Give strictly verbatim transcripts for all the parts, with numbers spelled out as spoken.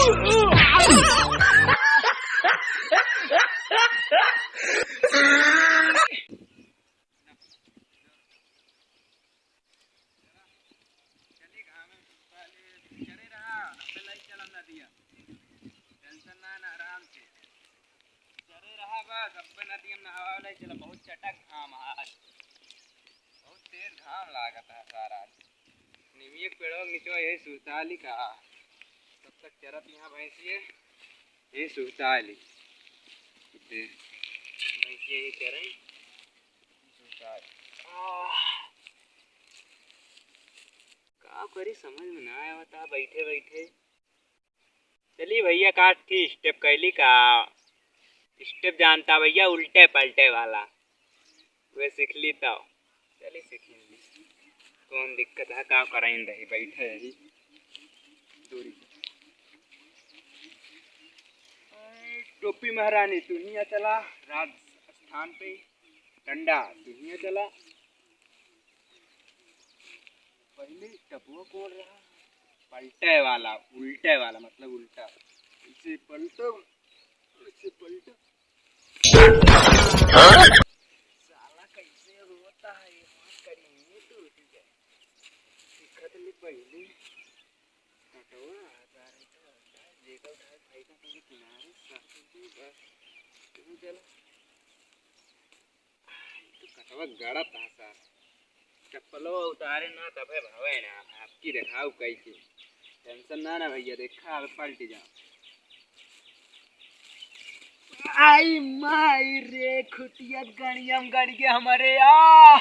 चली घामे में सुस्ता ले, चरे रहा, अबे लई चलम नदिया। टेंशन ना, ना, आराम से। चरे रहा बस, अबे नदिया में नहावा लई चलम, बहुत चटक घाम है आज। बहुत तेज घाम लागत है सारा आज। निमिये के पेड़वा के नीचवा यही सुस्ता ली का। तब तक चरत यहाँ भैंसिए, यही सुस्ता ली। दे, भैंसिए यही चरे। आह, का करी समझ में ना आवता बैठे बैठे। चली भैया, का थी स्टेप कैली का? स्टेप जानता भैया, उल्टे पलटे वाला। वे सीख ली तो। चली सीख ली। कौन दिक्कत है, का कराइन रही, बैठे रही। दूरी। टोपी महारानी, तू हियाँ चला, राज स्थान पे। डंडा, तू हियाँ चला। पहले टपुआ कौन रहा? पलटे वाला, उल्टे वाला, मतलब उल्टा। इसे पलटो, इसे पलटो। साला कैसे होता है ये? बात करी नहीं टूट गया। दिक्कत नहीं पहले। हटवा, हटा रही तो हटा, जेकर उठाए भाई का कहीं किनारे, साथ में बस। तू चला। तो कटवा गड़त है सर। चप्पलो उतारे ना तबे भावे ना, आपकी देखाऊ कैसे। टेंशन ना ना भैया, देखा अब पलट जाओ। आई माई रे, खुटिया गड़ियम गड़ गए हमारे आ।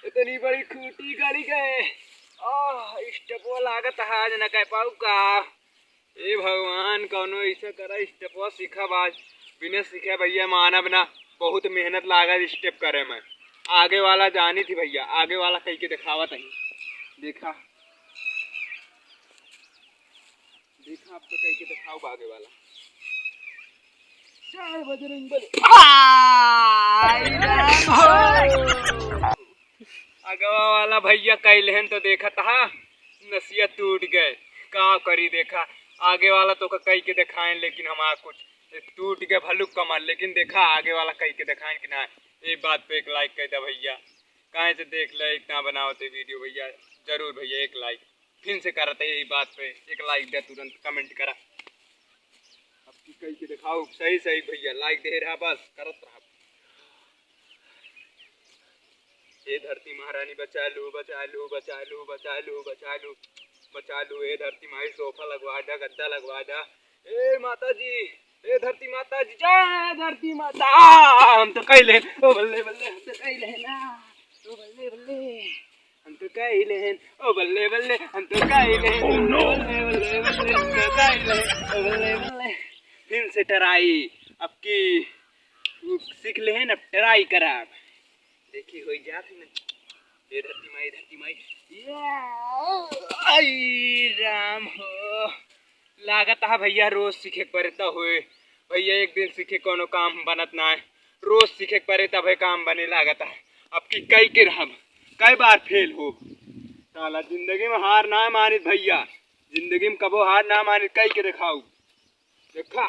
इतनी बड़ी खूंटी गड़ी गए। आह, स्टेपो लागत है, आज न कह पाऊ का। ए भगवान, कौनो ऐसा करा, स्टेपवा सीखब आज। बिना सीखे भैया मानब ना, बहुत मेहनत लागत स्टेप करे में। आगे वाला जानी थी भैया, आगे वाला कह के दिखावत ही। देखा, देखा, अब तो कह के दिखाओ आगे वाला। जय बजरंग बली। आई राम हो। अगवा वाला भैया कह लेहन तो देखत हा, नसिया टूट गए। का करी, देखा, आगे वाला तो कह के दिखाएं, लेकिन हमारा कुछ टूट गए भलुक कमर, लेकिन देखा, आगे वाला कह के दिखाएं कि ना। ए बात पे एक लाइक कर दे भैया, काहे से देख ले इतना बनावते वीडियो भैया, जरूर भैया एक लाइक। फिर से करत है यही बात पे, एक लाइक दे, तुरंत कमेंट करा। अब की कह के दिखाओ, सही सही भैया, लाइक दे रहा, बस करत रहा। ए धरती महारानी बचा लू, बचा लू, बचा लू, बचा लू, बचा लू, बचा लू। ए धरती माई सोफा लगवा दा, गद्दा लगवा दा। ए माता जी, ए धरती माता जी, जय धरती माता। आ, हम तो कह ले, ओ बल्ले बल्ले, हम तो कह ले ना, ओ बल्ले बल्ले। हम तो कह ही लेहन, ओ बल्ले बल्ले, हम तो कह ही लेहन। Oh, no! बल्ले बल्ले बल्ले, हम तो कह ही लेहन, ओ बल्ले बल्ले। फिर से ट्राई, अब की सीख लेहन, अब ट्राई कराब। देखी होई जात है ना। ए धरती माई, ए धरती माई। या, आई राम हो। लागत है भैया रोज सीखे के पड़े त होए। भैया एक दिन सीखे कोनो काम बनत ना है, रोज सीखे के पड़े तबे काम बने लागत है। अब की कई के रहब, कई बार फेल हो। साला जिंदगी में हार ना मानित भैया, जिंदगी में कबो हार ना मानित, कई के दिखाऊ। देखा।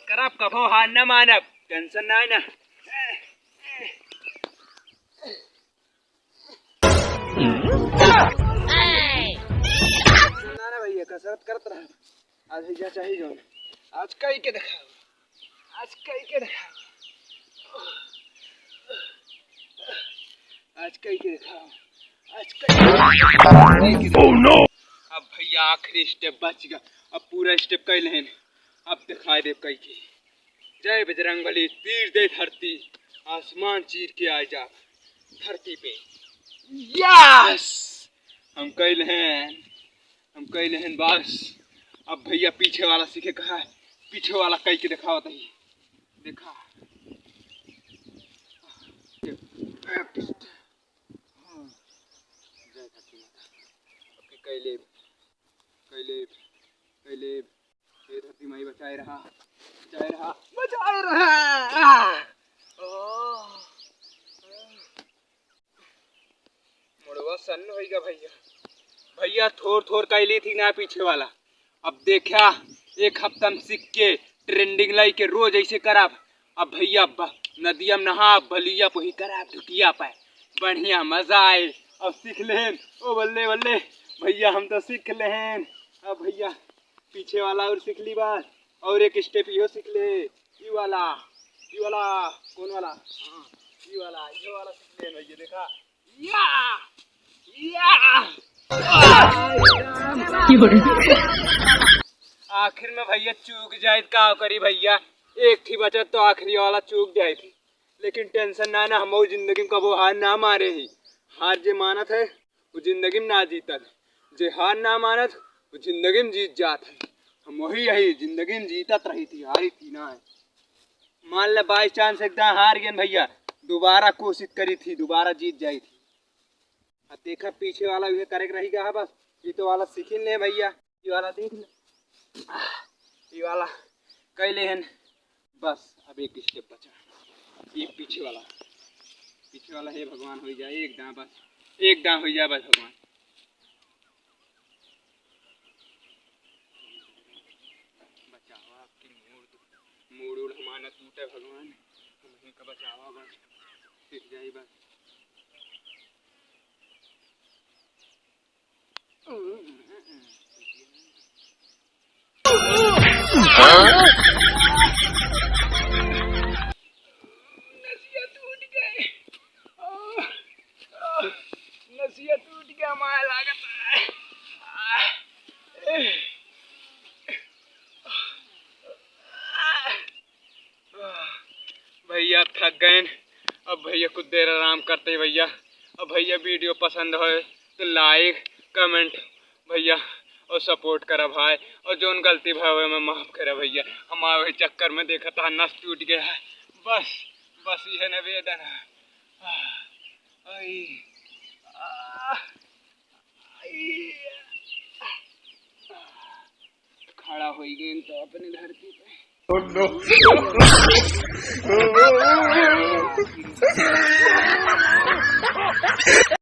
करब, कबो हार न मानब, टेंशन ना है ना। ना, ना भैया, कसरत करत रहा। आज भैया चाहे जौन, आज कई के दिखाओ, आज कई के दिखाओ, आज कई के दिखाओ, आज कई के दिखाओ। Oh no! अब भैया आखिरी स्टेप बच गया, अब पूरा स्टेप कई लेहन। अब दिखाई देब कई के। जय बजरंग बली, तीर दे धरती, आसमान चीर के आए जा धरती पे। यस! हम कइ लेहेन, हम कइ लेहेन बस। अब भइया पीछे वाला सीखे कहा है, पीछे वाला कइ के देखावत ही। देखा। हाँ। जय धरती माता। अब की कइ लेब, कइ लेब, कइ लेब। हे धरती माई बचाए रहा, बचाए रहा, बचाए रहा। आह! आह! मुड़वा सन्न होइगा भइया। भइया थोर थोर कइ ली थी ना पीछे वाला। अब देखा, एक हफ्ता में सीख के training लाई के रोज ऐसे कराब। अब भइया ब-, नदिया में नहा, बलिया पोही कराब, ढुकिया पाए। बढ़िया मजा आए। अब सीख लेहेन। ओ बल्ले बल्ले, भइया हम तो सीख लेहेन। अब भइया पीछे वाला और सीख ली बात, और एक step इहो सीख ले। ई वाला, ई वाला, कौन वाला? हाँ, ई वाला, इहो वाला सीख ले भइया, देखा। या! या! आखिर में भइया चूक जाइत, का करी भइया, एक थी बचत तो आखिरी वाला चूक जाइत थी। लेकिन tension ना, ना, हम जिंदगी में कबो हार ना मारे ही। हार जे मानत है, वो जिंदगी में ना जीतत। जे हार ना मानत, वो जिंदगी में जीत जात है। हम वही यही जिंदगी में जीतत रही थी, हारी थी ना है। मान ले by chance एक दां हार गेन भइया, दोबारा कोशिश करी थी, दोबारा जीत जाई थी। अब देखा पीछे वाला उहे करे के रही गा है बस। ई तो वाला सीखिन ले भइया, ई वाला देख ले, ई वाला कइ लेहेन। बस अब एक step बचा, ये पीछे वाला, पीछे वाला हे भगवान होइ जाए एक दां बस, एक दां होइ जाए बस भगवान। बचावा आपके मूड, मूड उड़ हमारा टूटे भगवान, हम ही का बचावा बस, सीख जाई बस। नसिया टूट गए। आह, आह, नसिया टूट गया, माया लागत है। आह, एह। भइया थक गएन, अब भइया कुछ देर आराम करते भइया। अब भइया video पसंद होए तो like, comment भइया और support करा भाई, और जौन गलती भवे में माफ करा भइया। हमारे वही चक्कर में देखा था नस टूट गया है, बस, बस यह निवेदन है। आह, आई, आह। खड़ा होइ गए तो अपने धरती पे। Oh, no।